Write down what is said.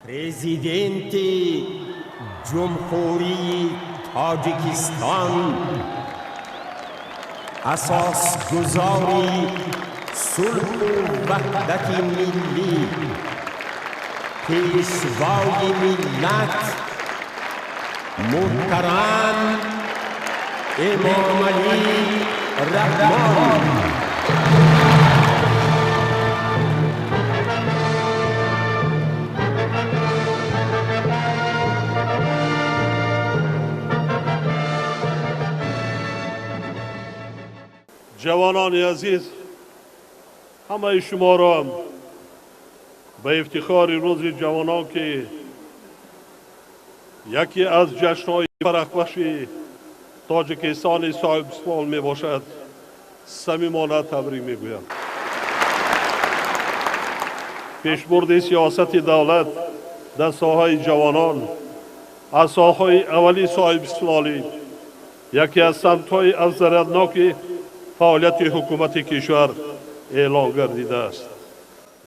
Президенти Ҷумҳурии Тоҷикистон, асосгузори сулҳу ваҳдати миллӣ, Пешвои миллат муҳтарам Эмомалӣ Раҳмон. Ҷавонони азиз, ҳамаи шуморо ба ифтихори Рӯзи ҷавонон, ки яке аз ҷашнҳои фарахбахши Тоҷикистони соҳибистиқлол мебошад, самимона табрик мегӯям. Пешбурди сиёсати давлат дар соҳаи ҷавонон аз соҳаҳои аввали соҳибистиқлолӣ яке аз самтҳои афзалиятноки фаъолияти ҳукумати кишвар эълон гардидааст.